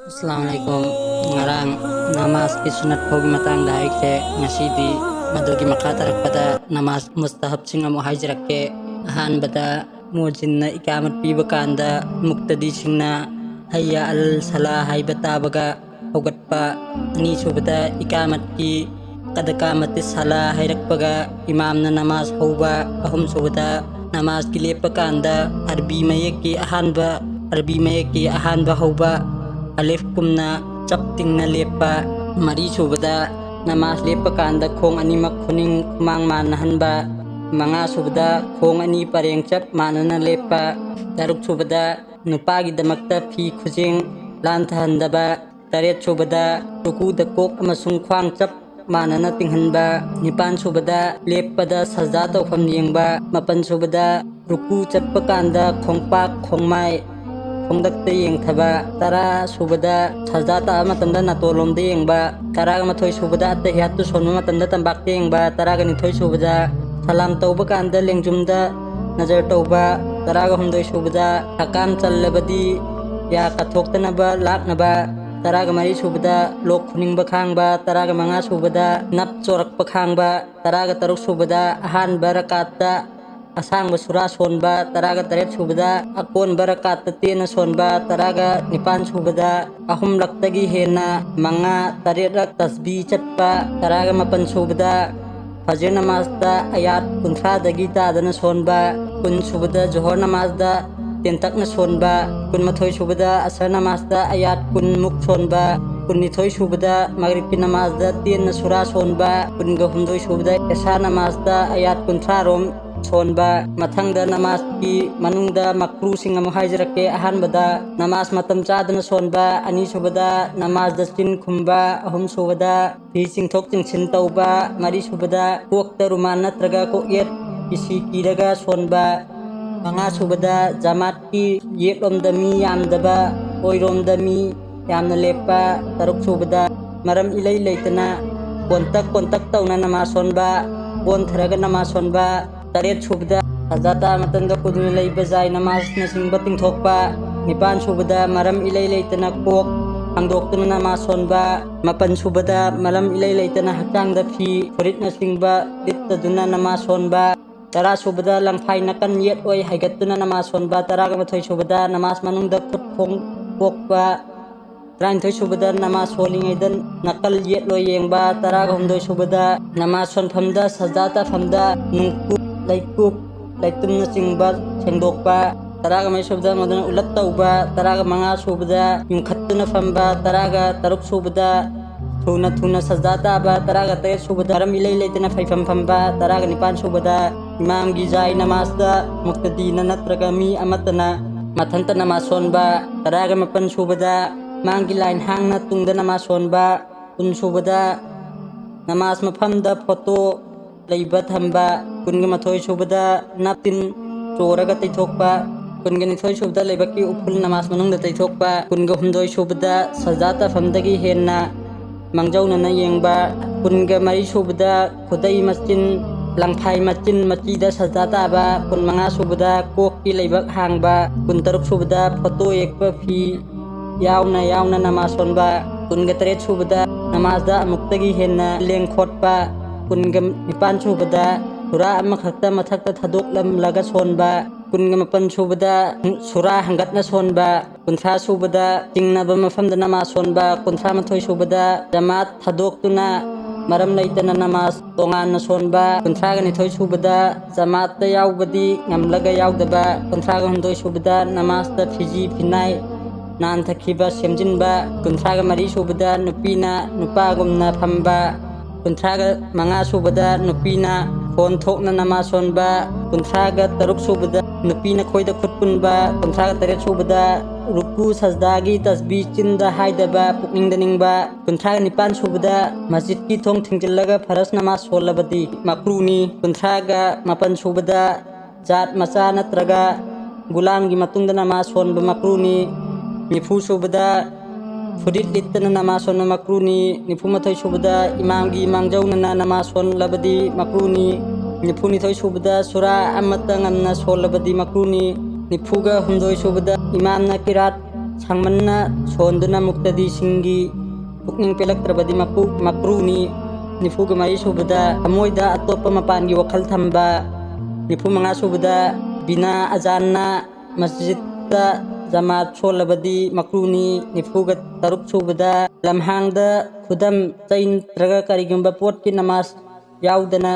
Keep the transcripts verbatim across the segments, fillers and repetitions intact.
ꯑꯁꯂꯥꯃꯨ ꯑꯂꯥꯏꯀꯨꯝ꯫ ꯉꯔꯥꯡ ꯅꯃꯥꯖꯀꯤ ꯁꯨꯅꯠ ꯐꯥꯎꯒꯤ ꯃꯇꯥꯡꯗ ꯍꯥꯏꯈ꯭ꯔꯦ꯫ ꯉꯁꯤꯗꯤ ꯃꯗꯨꯒꯤ ꯃꯈꯥ ꯇꯥꯔꯛꯄꯗ ꯅꯃꯥꯖ ꯃꯨꯁꯇꯍꯕꯁꯤꯡ ꯑꯃꯨꯛ ꯍꯥꯏꯖꯔꯛꯀꯦ꯫ ꯑꯍꯥꯟꯕꯗ ꯃꯨꯖꯤꯟꯅ ꯏꯀꯥꯃꯠ ꯄꯤꯕ ꯀꯥꯟꯗ ꯃꯨꯛꯇꯗꯤꯁꯤꯡꯅ ꯍꯩꯌꯥ ꯑꯜ ꯁꯂꯥ ꯍꯥꯏꯕ ꯇꯥꯕꯒ ꯍꯧꯒꯠꯄ꯫ ꯑꯅꯤꯁꯨꯕꯗ ꯏꯀꯥꯃꯠꯀꯤ ꯀꯗꯀꯥꯃꯠꯇꯤ ꯁꯂꯥ ꯍꯥꯏꯔꯛꯄꯒ ꯏꯃꯥꯝꯅ ꯅꯃꯥꯖ ꯍꯧꯕ꯫ ꯑꯍꯨꯝꯁꯨꯕꯗ ꯅꯃꯥꯖꯀꯤ ꯂꯦꯞꯄ ꯀꯥꯟꯗ ꯑꯔꯕꯤ ꯃꯌꯦꯛꯀꯤ ꯑꯍꯥꯟꯕ ꯑꯔꯕꯤ ꯃꯌꯦꯛꯀꯤ ꯑꯍꯥꯟꯕ ꯍꯧꯕ ꯑꯂꯤꯐ ꯀꯨꯝꯅ ꯆꯞ ꯇꯤꯡꯅ ꯂꯦꯞꯄ꯫ ꯃꯔꯤꯁꯨꯕꯗ ꯅꯃꯥꯖ ꯂꯦꯞꯄ ꯀꯥꯟꯗ ꯈꯣꯡ ꯑꯅꯤꯃꯛ ꯈꯨꯅꯤꯡ ꯈꯨꯃꯥꯡ ꯃꯥꯟꯅꯍꯟꯕ꯫ ꯃꯉꯥꯁꯨꯕꯗ ꯈꯣꯡ ꯑꯅꯤ ꯄꯔꯦꯡ ꯆꯞ ꯃꯥꯟꯅꯅ ꯂꯦꯞꯄ꯫ ꯇꯔꯨꯛꯁꯨꯕꯗ ꯅꯨꯄꯥꯒꯤꯗꯃꯛꯇ ꯐꯤ ꯈꯨꯖꯦꯡ ꯂꯥꯟꯊꯍꯟꯗꯕ꯫ ꯇꯔꯦꯠꯁꯨꯕꯗ ꯔꯨꯀꯨꯗ ꯀꯣꯛ ꯑꯃꯁꯨꯡ ꯈ꯭ꯋꯥꯡ ꯆꯞ ꯃꯥꯟꯅꯅ ꯇꯤꯡꯍꯟꯕ꯫ ꯅꯤꯄꯥꯟꯁꯨꯕꯗ ꯂꯦꯞꯄꯗ ꯁꯖꯗꯥ ꯇꯧꯐꯝ ꯌꯦꯡꯕ꯫ ꯃꯥꯄꯟꯁꯨꯕꯗ ꯔꯨꯀꯨ ꯆꯠꯄ ꯀꯥꯟꯗ ꯈꯣꯡꯄꯥꯛ ꯈꯣꯡꯃꯥꯏ ꯈꯣꯡꯗꯛꯇ ꯌꯦꯡꯊꯕ꯫ ꯇꯔꯥꯁꯨꯕꯗ ꯁꯖꯗꯥ ꯇꯥꯕ ꯃꯇꯝꯗ ꯅꯥꯇꯣꯟꯂꯣꯝꯗ ꯌꯦꯡꯕ꯫ ꯇꯔꯥꯒ ꯃꯥꯊꯣꯏ ꯁꯨꯕꯗ ꯑꯇꯍꯤꯌꯥꯠꯇꯨ ꯁꯣꯟꯕ ꯃꯇꯝꯗ ꯇꯝꯄꯥꯛꯇ ꯌꯦꯡꯕ꯫ ꯇꯔꯥꯒ ꯅꯤꯊꯣꯏ ꯁꯨꯕꯗ ꯁꯂꯥꯝ ꯇꯧꯕ ꯀꯥꯟꯗ ꯂꯦꯡꯖꯨꯝꯗ ꯅꯖꯔ ꯇꯧꯕ꯫ ꯇꯔꯥꯒ ꯍꯨꯝꯗꯣꯏ ꯁꯨꯕꯗ ꯍꯀꯥꯝ ꯆꯜꯂꯕꯗꯤ ꯌꯥ ꯀꯠꯊꯣꯛꯇꯅꯕ ꯂꯥꯛꯅꯕ꯫ ꯇꯔꯥꯒ ꯃꯔꯤ ꯁꯨꯕꯗ ꯂꯣꯛ ꯈꯨꯅꯤꯡꯕ ꯈꯥꯡꯕ꯫ ꯇꯔꯥꯒ ꯃꯉꯥ ꯁꯨꯕꯗ ꯅꯞ ꯆꯣꯔꯛꯄ ꯈꯥꯡꯕ꯫ ꯇꯔꯥꯒ ꯇꯔꯨꯛ ꯁꯨꯕꯗ ꯑꯍꯥꯟꯕ ꯔꯀꯥꯠꯇ ꯑꯁꯥꯡꯕ ꯁꯨꯔꯥ ꯁꯣꯟꯕ꯫ ꯇꯔꯥꯒ ꯇꯔꯦꯠ ꯁꯨꯕꯗ ꯑꯀꯣꯟꯕ ꯔꯀꯥꯠꯇ ꯇꯦꯟꯅ ꯁꯣꯟꯕ꯫ ꯇꯔꯥꯒ ꯅꯤꯄꯥꯟ ꯁꯨꯕꯗ ꯑꯍꯨꯝꯂꯛꯇꯒꯤ ꯍꯦꯟꯅ ꯃꯉꯥ ꯇꯔꯦꯠꯂꯛ ꯇꯁꯕꯤ ꯆꯠꯄ꯫ ꯇꯔꯥꯒ ꯃꯥꯄꯟ ꯁꯨꯕꯗ ꯐꯖꯔ ꯅꯃꯥꯖꯇ ꯑꯌꯥꯠ ꯀꯨꯟꯊ꯭ꯔꯥꯗꯒꯤ ꯇꯥꯗꯅ ꯁꯣꯟꯕ꯫ ꯀꯨꯟ ꯁꯨꯕꯗ ꯖꯣꯍꯔ ꯅꯃꯥꯖꯇ ꯇꯦꯟꯇꯛꯅ ꯁꯣꯟꯕ꯫ ꯀꯨꯟꯃꯥꯊꯣꯏ ꯁꯨꯕꯗ ꯑꯁꯔ ꯅꯃꯥꯖꯇ ꯑꯌꯥꯠ ꯀꯨꯟꯃꯨꯛ ꯁꯣꯟꯕ꯫ ꯀꯨꯟꯅꯤꯊꯣꯏ ꯁꯨꯕꯗ ꯃꯒꯔꯤꯕꯀꯤ ꯅꯃꯥꯖꯇ ꯇꯦꯟꯅ ꯁꯨꯔꯥ ꯁꯣꯟꯕ꯫ ꯀꯨꯟꯒ ꯍꯨꯝꯗꯣꯏ ꯁꯨꯕꯗ ꯏꯁꯥ ꯅꯃꯥꯖꯇ ꯑꯌꯥꯠ ꯀꯨꯟꯊ꯭ꯔꯥ ꯔꯣꯝ ꯁꯣꯟꯕ꯫ ꯃꯊꯪꯗ ꯅꯃꯥꯖꯀꯤ ꯃꯅꯨꯡꯗ ꯃꯀ꯭ꯔꯨꯁꯤꯡ ꯑꯃꯨꯛ ꯍꯥꯏꯖꯔꯛꯀꯦ꯫ ꯑꯍꯥꯟꯕꯗ ꯅꯃꯥꯖ ꯃꯇꯝ ꯆꯥꯗꯅ ꯁꯣꯟꯕ꯫ ꯑꯅꯤꯁꯨꯕꯗ ꯅꯃꯥꯖꯗ ꯆꯤꯟ ꯈꯨꯝꯕ꯫ ꯑꯍꯨꯝꯁꯨꯕꯗ ꯐꯤ ꯆꯤꯡꯊꯣꯛ ꯆꯤꯡꯁꯤꯟ ꯇꯧꯕ꯫ ꯃꯔꯤꯁꯨꯕꯗ ꯀꯣꯛꯇ ꯔꯨꯃꯥꯟ ꯅꯠꯇ꯭ꯔꯒ ꯀꯣꯛꯌꯦꯠ ꯀꯤꯁꯤ ꯀꯤꯔꯒ ꯁꯣꯟꯕ꯫ ꯃꯉꯥꯁꯨꯕꯗ ꯖꯃꯥꯠꯀꯤ ꯌꯦꯠꯂꯣꯝꯗ ꯃꯤ ꯌꯥꯝꯗꯕ, ꯑꯣꯏꯔꯣꯝꯗ ꯃꯤ ꯌꯥꯝꯅ ꯂꯦꯞꯄ꯫ ꯇꯔꯨꯛꯁꯨꯕꯗ ꯃꯔꯝ ꯏꯂꯩ ꯂꯩꯇꯅ ꯀꯣꯟꯇꯛ ꯀꯣꯟꯇꯛ ꯇꯧꯅ ꯅꯃꯥꯖ ꯁꯣꯟꯕ, ꯀꯣꯟꯊꯔꯒ ꯅꯃꯥꯖ ꯁꯣꯟꯕ꯫ ꯇꯔꯦꯠ ꯁꯨꯕꯗ ꯁꯖꯗꯥ ꯃꯇꯝꯗ ꯀꯨꯗꯨꯅ ꯂꯩꯕ ꯖꯥꯏ ꯅꯃꯥꯖꯅꯆꯤꯡꯕ ꯇꯤꯡꯊꯣꯛꯄ꯫ ꯅꯤꯄꯥꯟ ꯁꯨꯕꯗ ꯃꯔꯝ ꯏꯂꯩ ꯂꯩꯇꯅ ꯀꯣꯛ ꯍꯥꯡꯗꯣꯛꯇꯨꯅ ꯅꯃꯥꯖ ꯁꯣꯟꯕ, ꯃꯥꯄꯟ ꯁꯨꯕꯗ ꯃꯔꯝ ꯏꯂꯩ ꯂꯩꯇꯅ ꯍꯛꯆꯥꯡꯗ ꯐꯤ ꯐꯨꯔꯤꯠꯅꯆꯤꯡꯕ ꯂꯤꯠꯇꯗꯨꯅ ꯅꯃꯥꯖ ꯁꯣꯟꯕ, ꯇꯔꯥ ꯁꯨꯕꯗ ꯂꯪꯐꯥꯏ ꯅꯥꯀꯟ ꯌꯦꯠ ꯑꯣꯏ ꯍꯥꯏꯒꯠꯇꯨꯅ ꯅꯃꯥꯖ ꯁꯣꯟꯕ, ꯇꯔꯥꯒ ꯃꯥꯊꯣꯏ ꯁꯨꯕꯗ ꯅꯃꯥꯖ ꯃꯅꯨꯡꯗ ꯈꯨꯠ ꯈꯣꯡ ꯄꯣꯛꯄ, ꯇꯔꯥꯅꯤꯊꯣꯏ ꯁꯨꯕꯗ ꯅꯃꯥꯖ ꯁꯣꯜꯂꯤꯉꯩꯗ ꯅꯥꯀꯜ ꯌꯦꯠ ꯑꯣꯏ ꯌꯦꯡꯕ, ꯇꯔꯥꯒ ꯍꯨꯝꯗꯣꯏ ꯁꯨꯕꯗ ꯅꯃꯥꯖ ꯁꯣꯟꯐꯝꯗ ꯁꯖꯗꯥ ꯇꯥꯐꯝꯗ ꯅꯨꯡꯀꯨꯞ, ꯂꯩꯀꯨꯞ, ꯂꯩꯇꯨꯝꯅꯆꯤꯡꯕ ꯁꯦꯡꯗꯣꯛꯄ, ꯇꯔꯥꯒ ꯃꯔꯤ ꯁꯨꯕꯗ ꯃꯗꯨꯅ ꯎꯂꯠ ꯇꯧꯕ, ꯇꯔꯥꯒ ꯃꯉꯥ ꯁꯨꯕꯗ ꯌꯨꯡꯈꯠꯇꯨꯅ ꯐꯝꯕ, ꯇꯔꯥꯒ ꯇꯔꯨꯛ ꯁꯨꯕꯗ ꯊꯨꯅ ꯊꯨꯅ ꯁꯖꯗꯥ ꯇꯥꯕ, ꯇꯔꯥꯒ ꯇꯔꯦꯠ ꯁꯨꯕꯗ ꯃꯔꯝ ꯏꯂꯩ ꯂꯩꯇꯅ ꯐꯩꯐꯝ ꯐꯝꯕ, ꯇꯔꯥꯒ ꯅꯤꯄꯥꯟ ꯁꯨꯕꯗ ꯏꯃꯥꯝꯒꯤ ꯖꯥꯏ ꯅꯃꯥꯖꯇ ꯃꯨꯛꯇꯗꯤꯅ ꯅꯠꯇ꯭ꯔꯒ ꯃꯤ ꯑꯃꯠꯇꯅ ꯃꯊꯟꯇ ꯅꯃꯥꯖ ꯁꯣꯟꯕ, ꯇꯔꯥꯒ ꯃꯥꯄꯟ ꯁꯨꯕꯗ ꯏꯃꯥꯝꯒꯤ ꯂꯥꯏꯟ ꯍꯥꯡꯅ ꯇꯨꯡꯗ ꯅꯃꯥꯖ ꯁꯣꯟꯕ, ꯀꯨꯟ ꯁꯨꯕꯗ ꯅꯃꯥꯖ ꯃꯐꯝꯗ ꯐꯣꯇꯣ ꯂꯩꯕ ꯊꯝꯕ, ꯀꯨꯟꯒ ꯃꯥꯊꯣꯏ ꯁꯨꯕꯗ ꯅꯥꯞꯇꯤꯟ ꯆꯣꯔꯒ ꯇꯩꯊꯣꯛꯄ, ꯀꯨꯟꯒ ꯅꯤꯊꯣꯏ ꯁꯨꯕꯗ ꯂꯩꯕꯛꯀꯤ ꯎꯐꯨꯜ ꯅꯃꯥꯖ ꯃꯅꯨꯡꯗ ꯇꯩꯊꯣꯛꯄ, ꯀꯨꯟꯒ ꯍꯨꯝꯗꯣꯏ ꯁꯨꯕꯗ ꯁꯖꯗꯥ ꯇꯥꯐꯝꯗꯒꯤ ꯍꯦꯟꯅ ꯃꯥꯡꯖꯧꯅꯅ ꯌꯦꯡꯕ, ꯀꯨꯟꯒ ꯃꯔꯤ ꯁꯨꯕꯗ ꯈꯨꯗꯩ ꯃꯆꯤꯟ, ꯂꯪꯐꯥꯏ ꯃꯆꯤꯟ ꯃꯆꯤꯗ ꯁꯖꯗꯥ ꯇꯥꯕ, ꯀꯨꯟ ꯃꯉꯥ ꯁꯨꯕꯗ ꯀꯣꯛꯀꯤ ꯂꯩꯕꯛ ꯍꯥꯡꯕ, ꯀꯨꯟ ꯇꯔꯨꯛ ꯁꯨꯕꯗ ꯐꯣꯇꯣ ꯌꯦꯛꯄ ꯐꯤ ꯌꯥꯎꯅ ꯌꯥꯎꯅ ꯅꯃꯥꯖ ꯁꯣꯟꯕ, ꯀꯨꯟꯒ ꯇꯔꯦꯠ ꯁꯨꯕꯗ ꯅꯃꯥꯖꯗ ꯑꯃꯨꯛꯇꯒꯤ ꯍꯦꯟꯅ ꯂꯦꯡ ꯈꯣꯠꯄ, ꯀꯨꯟꯒ ꯅꯤꯄꯥꯟ ꯁꯨꯕꯗ ꯁꯨꯔꯥ ꯑꯃꯈꯛꯇ ꯃꯊꯛꯇ ꯊꯥꯗꯣꯛꯂꯝꯂꯒ ꯁꯣꯟꯕ, ꯀꯨꯟꯒ ꯃꯥꯄꯟ ꯁꯨꯕꯗ ꯁꯨꯔꯥ ꯍꯪꯒꯠꯅ ꯁꯣꯟꯕ, ꯀꯨꯟꯊ꯭ꯔꯥ ꯁꯨꯕꯗ ꯆꯤꯡꯅꯕ ꯃꯐꯝꯗ ꯅꯃꯥꯖ ꯁꯣꯟꯕ, ꯀꯨꯟꯊ꯭ꯔꯥ ꯃꯥꯊꯣꯏ ꯁꯨꯕꯗ ꯖꯃꯥꯠ ꯊꯥꯗꯣꯛꯇꯨꯅ ꯃꯔꯝ ꯂꯩꯇꯅ ꯅꯃꯥꯖ ꯇꯣꯉꯥꯟꯅ ꯁꯣꯟꯕ, ꯀꯨꯟꯊ꯭ꯔꯥꯒ ꯅꯤꯊꯣꯏ ꯁꯨꯕꯗ ꯖꯃꯥꯠꯇ ꯌꯥꯎꯕꯗꯤ ꯉꯝꯂꯒ ꯌꯥꯎꯗꯕ, ꯀꯨꯟꯊ꯭ꯔꯥꯒ ꯍꯨꯝꯗꯣꯏ ꯁꯨꯕꯗ ꯅꯃꯥꯖꯇ ꯐꯤꯖꯤ ꯐꯤꯅꯥꯏ ꯅꯥꯟꯊꯈꯤꯕ ꯁꯦꯝꯖꯤꯟꯕ, ꯀꯨꯟꯊ꯭ꯔꯥꯒ ꯃꯔꯤ ꯁꯨꯕꯗ ꯅꯨꯄꯤꯅ ꯅꯨꯄꯥꯒꯨꯝꯅ ꯐꯝꯕ, ꯀꯨꯟꯊ꯭ꯔꯥꯒ ꯃꯉꯥ ꯁꯨꯕꯗ ꯅꯨꯄꯤꯅ ꯈꯣꯟ ꯊꯣꯛꯅ ꯅꯃꯥꯖ ꯁꯣꯟꯕ, ꯀꯨꯟꯊ꯭ꯔꯥꯒ ꯇꯔꯨꯛ ꯁꯨꯕꯗ ꯅꯨꯄꯤꯅ ꯈꯣꯏꯗ ꯈꯨꯠ ꯄꯨꯟꯕ, ꯀꯨꯟꯊ꯭ꯔꯥꯒ ꯇꯔꯦꯠ ꯁꯨꯕꯗ ꯔꯨꯀꯨ ꯁꯖꯗꯥꯒꯤ ꯇꯁꯕꯤ ꯆꯤꯟꯗ ꯍꯥꯏꯗꯕ ꯄꯨꯛꯅꯤꯡꯗ ꯅꯤꯡꯕ, ꯀꯨꯟꯊ꯭ꯔꯥꯒ ꯅꯤꯄꯥꯟ ꯁꯨꯕꯗ ꯃꯁꯖꯤꯗꯀꯤ ꯊꯣꯡ ꯊꯤꯡꯖꯤꯜꯂꯒ ꯐꯔꯁ ꯅꯃꯥꯖ ꯁꯣꯜꯂꯕꯗꯤ ꯃꯀ꯭ꯔꯨꯅꯤ, ꯀꯨꯟꯊ꯭ꯔꯥꯒ ꯃꯥꯄꯟ ꯁꯨꯕꯗ ꯖꯥꯠ ꯃꯆꯥ ꯅꯠꯇ꯭ꯔꯒ ꯒꯨꯂꯥꯝꯒꯤ ꯃꯇꯨꯡꯗ ꯅꯃꯥꯖ ꯁꯣꯟꯕ ꯃꯀ꯭ꯔꯨꯅꯤ, ꯅꯤꯐꯨ ꯁꯨꯕꯗ ꯐꯨꯔꯤꯠ ꯂꯤꯠꯇꯅ ꯅꯃꯥꯖ ꯁꯣꯟꯕ ꯃꯀ꯭ꯔꯨꯅꯤ, ꯅꯤꯐꯨ ꯃꯥꯊꯣꯏ ꯁꯨꯕꯗ ꯏꯃꯥꯝꯒꯤ ꯃꯥꯡꯖꯧꯅꯅ ꯅꯃꯥꯖ ꯁꯣꯜꯂꯕꯗꯤ ꯃꯀ꯭ꯔꯨꯅꯤ, ꯅꯤꯐꯨ ꯅꯤꯊꯣꯏ ꯁꯨꯕꯗ ꯁꯨꯔꯥ ꯑꯃꯠꯇ ꯉꯟꯅ ꯁꯣꯜꯂꯕꯗꯤ ꯃꯀ꯭ꯔꯨꯅꯤ, ꯅꯤꯐꯨꯒ ꯍꯨꯝꯗꯣꯏ ꯁꯨꯕꯗ ꯏꯃꯥꯝꯅ ꯀꯤꯔꯥꯠ ꯁꯥꯡꯃꯟꯅ ꯁꯣꯟꯗꯨꯅ ꯃꯨꯛꯇꯗꯤꯁꯤꯡꯒꯤ ꯄꯨꯛꯅꯤꯡ ꯄꯦꯜꯂꯛꯇ꯭ꯔꯕꯗꯤ ꯃꯄꯨ-, ꯃꯀ꯭ꯔꯨꯅꯤ꯫ ꯅꯤꯐꯨꯒ ꯃꯔꯤ ꯁꯨꯕꯗ ꯊꯃꯣꯏꯗ ꯑꯇꯣꯞꯄ ꯃꯄꯥꯟꯒꯤ ꯋꯥꯈꯜ ꯊꯝꯕ꯫ ꯅꯤꯐꯨ ꯃꯉꯥ ꯁꯨꯕꯗ ꯕꯤꯅꯥ ꯑꯖꯥꯟꯅ ꯃꯁꯖꯤꯗꯇ ꯖꯃꯥꯠ ꯁꯣꯜꯂꯕꯗꯤ ꯃꯀ꯭ꯔꯨꯅꯤ꯫ ꯅꯤꯐꯨꯒ ꯇꯔꯨꯛ ꯁꯨꯕꯗ ꯂꯝꯍꯥꯡꯗ ꯈꯨꯗꯝ ꯆꯩ ꯅꯠꯇ꯭ꯔꯒ ꯀꯔꯤꯒꯨꯝꯕ ꯄꯣꯠꯀꯤ ꯅꯃꯥꯖ ꯌꯥꯎꯗꯅ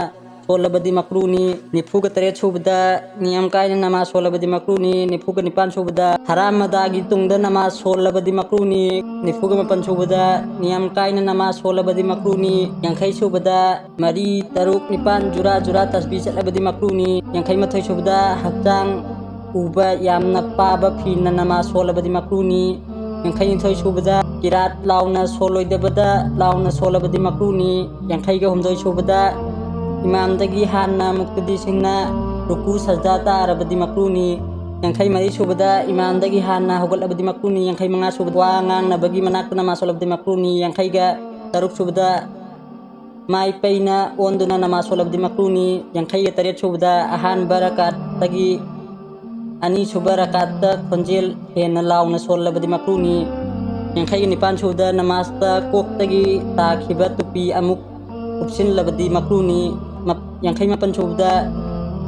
ꯁꯣꯜꯂꯕꯗꯤ ꯃꯀ꯭ꯔꯨꯅꯤ꯫ ꯅꯤꯐꯨꯒ ꯇꯔꯦꯠ ꯁꯨꯕꯗ ꯅꯤꯌꯝ ꯀꯥꯏꯅ ꯅꯃꯥꯖ ꯁꯣꯜꯂꯕꯗꯤ ꯃꯀ꯭ꯔꯨꯅꯤ꯫ ꯅꯤꯐꯨꯒ ꯅꯤꯄꯥꯟ ꯁꯨꯕꯗ ꯍꯔꯥꯝ ꯑꯗꯥꯒꯤ ꯇꯨꯡꯗ ꯅꯃꯥꯖ ꯁꯣꯜꯂꯕꯗꯤ ꯃꯀ꯭ꯔꯨꯅꯤ꯫ ꯅꯤꯐꯨꯒ ꯃꯥꯄꯟ ꯁꯨꯕꯗ ꯅꯤꯌꯝ ꯀꯥꯏꯅ ꯅꯃꯥꯖ ꯁꯣꯜꯂꯕꯗꯤ ꯃꯀ꯭ꯔꯨꯅꯤ꯫ ꯌꯥꯡꯈꯩ ꯁꯨꯕꯗ ꯃꯔꯤ, ꯇꯔꯨꯛ, ꯅꯤꯄꯥꯟ ꯖꯨꯔꯥ ꯖꯨꯔꯥ ꯇꯁꯕꯤ ꯆꯠꯂꯕꯗꯤ ꯃꯀ꯭ꯔꯨꯅꯤ꯫ ꯌꯥꯡꯈꯩ ꯃꯥꯊꯣꯏ ꯁꯨꯕꯗ ꯍꯛꯆꯥꯡ ꯎꯕ ꯌꯥꯝꯅ ꯄꯥꯕ ꯐꯤꯅ ꯅꯃꯥꯖ ꯁꯣꯜꯂꯕꯗꯤ ꯃꯀ꯭ꯔꯨꯅꯤ꯫ ꯌꯥꯡꯈꯩ ꯅꯤꯊꯣꯏ ꯁꯨꯕꯗ ꯀꯤꯔꯥꯠ ꯂꯥꯎꯅ ꯁꯣꯜꯂꯣꯏꯗꯕꯗ ꯂꯥꯎꯅ ꯁꯣꯜꯂꯕꯗꯤ ꯃꯀ꯭ꯔꯨꯅꯤ꯫ ꯌꯥꯡꯈꯩꯒ ꯍꯨꯝꯗꯣꯏ ꯁꯨꯕꯗ ꯏꯃꯥꯝꯗꯒꯤ ꯍꯥꯟꯅ ꯃꯨꯛꯇꯗꯤꯁꯤꯡꯅ ꯔꯨꯀꯨ ꯁꯖꯗꯥ ꯇꯥꯔꯕꯗꯤ ꯃꯀ꯭ꯔꯨꯅꯤ꯫ ꯌꯥꯡꯈꯩ ꯃꯔꯤ ꯁꯨꯕꯗ ꯏꯃꯥꯝꯗꯒꯤ ꯍꯥꯟꯅ ꯍꯧꯒꯠꯂꯕꯗꯤ ꯃꯀ꯭ꯔꯨꯅꯤ꯫ ꯌꯥꯡꯈꯩ ꯃꯉꯥ ꯁꯨꯕꯗ ꯋꯥ ꯉꯥꯡꯅꯕꯒꯤ ꯃꯅꯥꯛꯇ ꯅꯃꯥꯖ ꯁꯣꯜꯂꯕꯗꯤ ꯃꯀ꯭ꯔꯨꯅꯤ꯫ ꯌꯥꯡꯈꯩꯒ ꯇꯔꯨꯛ ꯁꯨꯕꯗ ꯃꯥꯏ ꯄꯩꯅ ꯑꯣꯟꯗꯨꯅ ꯅꯃꯥꯖ ꯁꯣꯜꯂꯕꯗꯤ ꯃꯀ꯭ꯔꯨꯅꯤ꯫ ꯌꯥꯡꯈꯩꯒ ꯇꯔꯦꯠ ꯁꯨꯕꯗ ꯑꯍꯥꯟꯕ ꯔꯀꯥꯠꯇꯒꯤ ꯑꯅꯤꯁꯨꯕ ꯔꯀꯥꯠꯇ ꯈꯣꯟꯖꯦꯜ ꯍꯦꯟꯅ ꯂꯥꯎꯅ ꯁꯣꯜꯂꯕꯗꯤ ꯃꯀ꯭ꯔꯨꯅꯤ꯫ ꯌꯥꯡꯈꯩꯒ ꯅꯤꯄꯥꯟ ꯁꯨꯕꯗ ꯅꯃꯥꯖꯇ ꯀꯣꯛꯇꯒꯤ ꯇꯥꯈꯤꯕ ꯇꯨꯄꯤ ꯑꯃꯨꯛ ꯀꯨꯞꯁꯤꯜꯂꯕꯗꯤ ꯃꯀ꯭ꯔꯨꯅꯤ꯫ ꯃꯞ-, ꯌꯥꯡꯈꯩ ꯃꯥꯄꯟ ꯁꯨꯕꯗ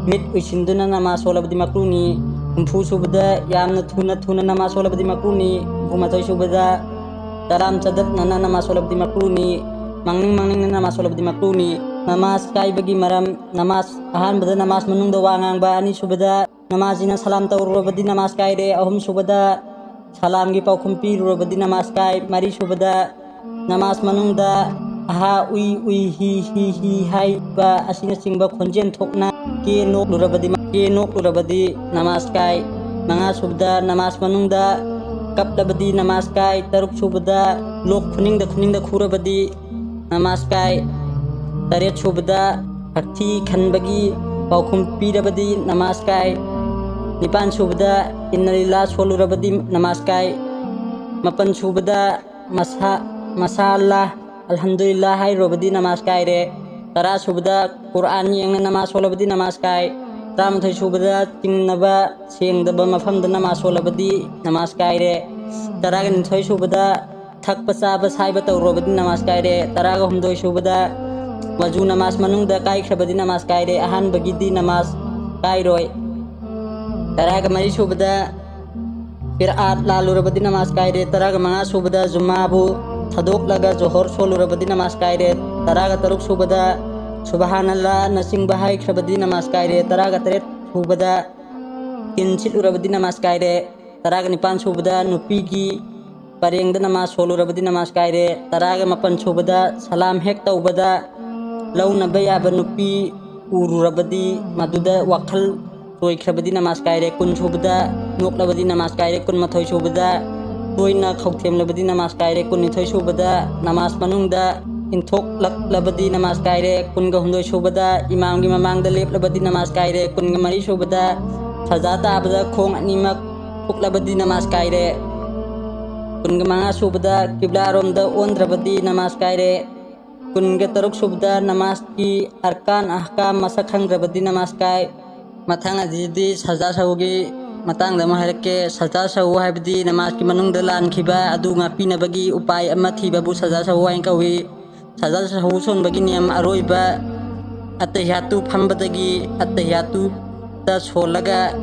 ꯃꯤꯠ ꯎꯏꯁꯤꯟꯗꯨꯅ ꯅꯃꯥꯖ ꯁꯣꯜꯂꯕꯗꯤ ꯃꯀ꯭ꯔꯨꯅꯤ꯫ ꯍꯨꯝꯐꯨ ꯁꯨꯕꯗ ꯌꯥꯝꯅ ꯊꯨꯅ ꯊꯨꯅ ꯅꯃꯥꯖ ꯁꯣꯜꯂꯕꯗꯤ ꯃꯀ꯭ꯔꯨꯅꯤ꯫ ꯍꯨꯝꯐꯨ ꯃꯥꯊꯣꯏ ꯁꯨꯕꯗ ꯆꯔꯥꯝ ꯆꯗꯠꯅꯅ ꯅꯃꯥꯖ ꯁꯣꯜꯂꯕꯗꯤ ꯃꯀ꯭ꯔꯨꯅꯤ꯫ ꯃꯥꯡꯅꯤꯡ ꯃꯥꯡꯅꯤꯡꯅ ꯅꯃꯥꯖ ꯁꯣꯜꯂꯕꯗꯤ ꯃꯀ꯭ꯔꯨꯅꯤ꯫ ꯅꯃꯥꯖ ꯀꯥꯏꯕꯒꯤ ꯃꯔꯝ: ꯅꯃꯥꯖ ꯑꯍꯥꯟꯕꯗ ꯅꯃꯥꯖ ꯃꯅꯨꯡꯗ ꯋꯥ ꯉꯥꯡꯕ, ꯑꯅꯤꯁꯨꯕꯗ ꯅꯃꯥꯖꯤꯅ ꯁꯂꯥꯝ ꯇꯧꯔꯨꯔꯕꯗꯤ ꯅꯃꯥꯖ ꯀꯥꯏꯔꯦ, ꯑꯍꯨꯝꯁꯨꯕꯗ ꯁꯂꯥꯝꯒꯤ ꯄꯥꯎꯈꯨꯝ ꯄꯤꯔꯨꯔꯕꯗꯤ ꯅꯃꯥꯖ ꯀꯥꯏ, ꯃꯔꯤꯁꯨꯕꯗ ꯅꯃꯥꯖ ꯃꯅꯨꯡꯗ ꯑꯍꯥ ꯎꯏ ꯎꯏ ꯍꯤ ꯍꯤ ꯍꯤ ꯍꯥꯏꯕ ꯑꯁꯤꯅꯆꯤꯡꯕ ꯈꯣꯟꯖꯦꯜ ꯊꯣꯛꯅ ꯀꯦ ꯅꯣꯛꯂꯨꯔꯕꯗꯤ, ꯀꯦ ꯅꯣꯛꯂꯨꯔꯕꯗꯤ ꯅꯃꯥꯖ ꯀꯥꯏ, ꯃꯉꯥꯁꯨꯕꯗ ꯅꯃꯥꯖ ꯃꯅꯨꯡꯗ ꯀꯞꯂꯕꯗꯤ ꯅꯃꯥꯖ ꯀꯥꯏ, ꯇꯔꯨꯛꯁꯨꯕꯗ ꯂꯣꯛ ꯈꯨꯅꯤꯡꯗ ꯈꯨꯅꯤꯡꯗ ꯈꯨꯔꯕꯗꯤ ꯅꯃꯥꯖ ꯀꯥꯏ, ꯇꯔꯦꯠꯁꯨꯕꯗ ꯍꯛꯊꯤ ꯈꯟꯕꯒꯤ ꯄꯥꯎꯈꯨꯝ ꯄꯤꯔꯕꯗꯤ ꯅꯃꯥꯖ ꯀꯥꯏ, ꯅꯤꯄꯥꯟꯁꯨꯕꯗ ꯏꯟꯅ ꯂꯤꯜꯂꯥ ꯁꯣꯜꯂꯨꯔꯕꯗꯤ ꯅꯃꯥꯖ ꯀꯥꯏ, ꯃꯥꯄꯟꯁꯨꯕꯗ ꯃꯁꯥ, ꯃꯁꯥ ꯑꯜꯂꯥ, ꯑꯜꯍꯝꯗꯨꯂꯤꯜꯂꯥ ꯍꯥꯏꯔꯨꯔꯕꯗꯤ ꯅꯃꯥꯖ ꯀꯥꯏꯔꯦ꯫ ꯇꯔꯥꯁꯨꯕꯗ ꯀꯨꯔꯑꯥꯟ ꯌꯦꯡꯅ ꯅꯃꯥꯖ ꯁꯣꯜꯂꯕꯗꯤ ꯅꯃꯥꯖ ꯀꯥꯏ꯫ ꯇꯔꯥꯃꯥꯊꯣꯏ ꯁꯨꯕꯗ ꯆꯤꯡꯅꯕ ꯁꯦꯡꯗꯕ ꯃꯐꯝꯗ ꯅꯃꯥꯖ ꯁꯣꯜꯂꯕꯗꯤ ꯅꯃꯥꯖ ꯀꯥꯏꯔꯦ꯫ ꯇꯔꯥꯒ ꯅꯤꯊꯣꯏ ꯁꯨꯕꯗ ꯊꯛꯄ ꯆꯥꯕ ꯁꯥꯏꯕ ꯇꯧꯔꯨꯔꯕꯗꯤ ꯅꯃꯥꯖ ꯀꯥꯏꯔꯦ꯫ ꯇꯔꯥꯒ ꯍꯨꯝꯗꯣꯏ ꯁꯨꯕꯗ ꯋꯖꯨ ꯅꯃꯥꯖ ꯃꯅꯨꯡꯗ ꯀꯥꯏꯈ꯭ꯔꯕꯗꯤ ꯅꯃꯥꯖ ꯀꯥꯏꯔꯦ꯫ ꯑꯍꯥꯟꯕꯒꯤꯗꯤ ꯅꯃꯥꯖ ꯀꯥꯏꯔꯣꯏ꯫ ꯇꯔꯥꯒ ꯃꯔꯤ ꯁꯨꯕꯗ ꯄꯤꯔꯥꯠ ꯂꯥꯜꯂꯨꯔꯕꯗꯤ ꯅꯃꯥꯖ ꯀꯥꯏꯔꯦ꯫ ꯇꯔꯥꯒ ꯃꯉꯥ ꯁꯨꯕꯗ ꯖꯨꯃꯥꯕꯨ ꯊꯥꯗꯣꯛꯂꯒ ꯖꯣꯍꯣꯔ ꯁꯣꯜꯂꯨꯔꯕꯗꯤ ꯅꯃꯥꯖ ꯀꯥꯏꯔꯦ꯫ ꯇꯔꯥꯒ ꯇꯔꯨꯛ ꯁꯨꯕꯗ ꯁꯨꯕꯍꯥꯅꯜꯂꯥꯅꯆꯤꯡꯕ ꯍꯥꯏꯈ꯭ꯔꯕꯗꯤ ꯅꯃꯥꯖ ꯀꯥꯏꯔꯦ꯫ ꯇꯔꯥꯒ ꯇꯔꯦꯠ ꯁꯨꯕꯗ ꯇꯤꯟ ꯁꯤꯠꯂꯨꯔꯕꯗꯤ ꯅꯃꯥꯖ ꯀꯥꯏꯔꯦ꯫ ꯇꯔꯥꯒ ꯅꯤꯄꯥꯟ ꯁꯨꯕꯗ ꯅꯨꯄꯤꯒꯤ ꯄꯔꯦꯡꯗ ꯅꯃꯥꯖ ꯁꯣꯜꯂꯨꯔꯕꯗꯤ ꯅꯃꯥꯖ ꯀꯥꯏꯔꯦ꯫ ꯇꯔꯥꯒ ꯃꯥꯄꯟ ꯁꯨꯕꯗ ꯁꯂꯥꯝ ꯍꯦꯛ ꯇꯧꯕꯗ ꯂꯧꯅꯕ ꯌꯥꯕ ꯅꯨꯄꯤ ꯎꯔꯨꯔꯕꯗꯤ ꯃꯗꯨꯗ ꯋꯥꯈꯜ ꯇꯣꯏꯈ꯭ꯔꯕꯗꯤ ꯅꯃꯥꯖ ꯀꯥꯏꯔꯦ꯫ ꯀꯨꯟ ꯁꯨꯕꯗ ꯅꯣꯛꯂꯕꯗꯤ ꯅꯃꯥꯖ ꯀꯥꯏꯔꯦ꯫ ꯀꯨꯟꯃꯥꯊꯣꯏ ꯁꯨꯕꯗ ꯇꯣꯏꯅ ꯈꯧꯊꯦꯝꯂꯕꯗꯤ ꯅꯃꯥꯖ ꯀꯥꯏꯔꯦ꯫ ꯀꯨꯟꯅꯤꯊꯣꯏ ꯁꯨꯕꯗ ꯅꯃꯥꯖ ꯃꯅꯨꯡꯗ ꯏꯟꯊꯣꯛꯂꯛꯂꯕꯗꯤ ꯅꯃꯥꯖ ꯀꯥꯏꯔꯦ꯫ ꯀꯨꯟꯒ ꯍꯨꯝꯗꯣꯏ ꯁꯨꯕꯗ ꯏꯃꯥꯝꯒꯤ ꯃꯃꯥꯡꯗ ꯂꯦꯞꯂꯕꯗꯤ ꯅꯃꯥꯖ ꯀꯥꯏꯔꯦ꯫ ꯀꯨꯟꯒ ꯃꯔꯤ ꯁꯨꯕꯗ ꯁꯖꯥ ꯇꯥꯕꯗ ꯈꯣꯡ ꯑꯅꯤꯃꯛ ꯐꯨꯛꯂꯕꯗꯤ ꯅꯃꯥꯖ ꯀꯥꯏꯔꯦ꯫ ꯀꯨꯟꯒ ꯃꯉꯥ ꯁꯨꯕꯗ ꯀꯤꯕ꯭ꯂꯥꯔꯣꯝꯗ ꯑꯣꯟꯗ꯭ꯔꯕꯗꯤ ꯅꯃꯥꯖ ꯀꯥꯏꯔꯦ꯫ ꯀꯨꯟꯒ ꯇꯔꯨꯛ ꯁꯨꯕꯗ ꯅꯃꯥꯖꯀꯤ ꯑꯔꯀꯥꯟ ꯑꯍꯀꯥꯝ ꯃꯁꯛ ꯈꯪꯗ꯭ꯔꯕꯗꯤ ꯅꯃꯥꯖ ꯀꯥꯏ꯫ ꯃꯊꯪ ꯑꯁꯤꯗꯤ ꯁꯖꯥ ꯁꯍꯨꯒꯤ ꯃꯇꯥꯡꯗ ꯑꯃ ꯍꯥꯏꯔꯛꯀꯦ꯫ ꯁꯖꯥ ꯁꯍꯨ ꯍꯥꯏꯕꯗꯤ ꯅꯃꯥꯖꯀꯤ ꯃꯅꯨꯡꯗ ꯂꯥꯟꯈꯤꯕ ꯑꯗꯨ ꯉꯥꯛꯄꯤꯅꯕꯒꯤ ꯎꯄꯥꯏ ꯑꯃ ꯊꯤꯕꯕꯨ ꯁꯖꯥ ꯁꯍꯨ ꯍꯥꯏꯅ ꯀꯧꯏ꯫ ꯁꯖꯥ ꯁꯍꯨ ꯁꯣꯟꯕꯒꯤ ꯅꯤꯌꯝ ꯑꯔꯣꯏꯕ ꯑꯠꯇꯍꯤꯌꯥꯇꯨ ꯐꯝꯕꯗꯒꯤ ꯑꯠꯇꯍꯤꯌꯥꯇꯨꯗ ꯁꯣꯜꯂꯒ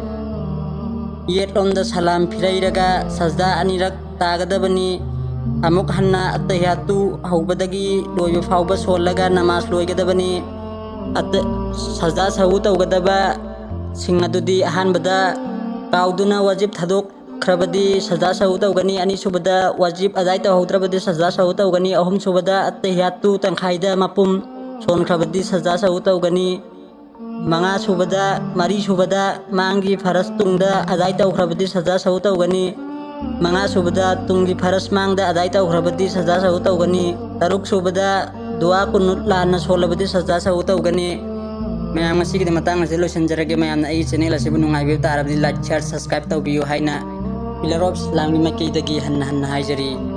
ꯌꯦꯠꯂꯣꯝꯗ ꯁꯂꯥꯝ ꯐꯤꯔꯩꯔꯒ ꯁꯖꯗꯥ ꯑꯅꯤꯔꯛ ꯇꯥꯒꯗꯕꯅꯤ꯫ ꯑꯃꯨꯛ ꯍꯟꯅ ꯑꯠꯇꯍꯤꯌꯥꯇꯨ ꯍꯧꯕꯗꯒꯤ ꯂꯣꯏꯕ ꯐꯥꯎꯕ ꯁꯣꯜꯂꯒ ꯅꯃꯥꯖ ꯂꯣꯏꯒꯗꯕꯅꯤ꯫ ꯑꯠꯇ-, ꯁꯖꯗꯥ ꯁꯍꯨ ꯇꯧꯒꯗꯕ ꯁꯤꯡ ꯑꯗꯨꯗꯤ ꯑꯍꯥꯟꯕꯗ ꯀꯥꯎꯗꯨꯅ ꯋꯥꯖꯤꯕ ꯊꯥꯗꯣꯛꯈ꯭ꯔꯕꯗꯤ ꯁꯖꯗꯥ ꯁꯍꯨ ꯇꯧꯒꯅꯤ꯫ ꯑꯅꯤꯁꯨꯕꯗ ꯋꯥꯖꯤꯕ ꯑꯗꯥꯏ ꯇꯧꯍꯧꯗ꯭ꯔꯕꯗꯤ ꯁꯖꯗꯥ ꯁꯍꯨ ꯇꯧꯒꯅꯤ꯫ ꯑꯍꯨꯝꯁꯨꯕꯗ ꯑꯠꯇꯍꯤꯌꯥꯇꯨ ꯇꯪꯈꯥꯏꯗ ꯃꯄꯨꯝ ꯁꯣꯟꯈ꯭ꯔꯕꯗꯤ ꯁꯖꯗꯥ ꯁꯍꯨ ꯇꯧꯒꯅꯤ꯫ ꯃꯉꯥ ꯁꯨꯕꯗ, ꯃꯔꯤ ꯁꯨꯕꯗ ꯃꯥꯡꯒꯤ ꯐꯔꯁ ꯇꯨꯡꯗ ꯑꯗꯥꯏ ꯇꯧꯈ꯭ꯔꯕꯗꯤ ꯁꯖꯗꯥ ꯁꯍꯨ ꯇꯧꯒꯅꯤ꯫ ꯃꯉꯥ ꯁꯨꯕꯗ ꯇꯨꯡꯒꯤ ꯐꯔꯁ ꯃꯥꯡꯗ ꯑꯗꯥꯏ ꯇꯧꯈ꯭ꯔꯕꯗꯤ ꯁꯖꯗꯥ ꯁꯍꯨ ꯇꯧꯒꯅꯤ꯫ ꯇꯔꯨꯛ ꯁꯨꯕꯗ ꯗꯨꯋꯥ ꯀꯨꯅꯨꯠ ꯂꯥꯟꯅ ꯁꯣꯜꯂꯕꯗꯤ ꯁꯖꯗꯥ ꯁꯍꯨ ꯇꯧꯒꯅꯤ꯫ ꯃꯌꯥꯝ, ꯉꯁꯤꯒꯤꯗꯤ ꯃꯇꯥꯡ ꯑꯁꯤ ꯂꯣꯏꯁꯤꯟꯖꯔꯒꯦ꯫ ꯃꯌꯥꯝꯅ ꯑꯩꯒꯤ ꯆꯦꯅꯦꯜ ꯑꯁꯤꯕꯨ ꯅꯨꯡꯉꯥꯏꯕꯤꯕ ꯇꯥꯔꯕꯗꯤ like, share, subscribe ꯇꯧꯕꯤꯌꯨ ꯍꯥꯏꯅ Pillar of Islamꯒꯤ ꯃꯥꯏꯀꯩꯗꯒꯤ ꯍꯟꯅ ꯍꯟꯅ ꯍꯥꯏꯖꯔꯤ꯫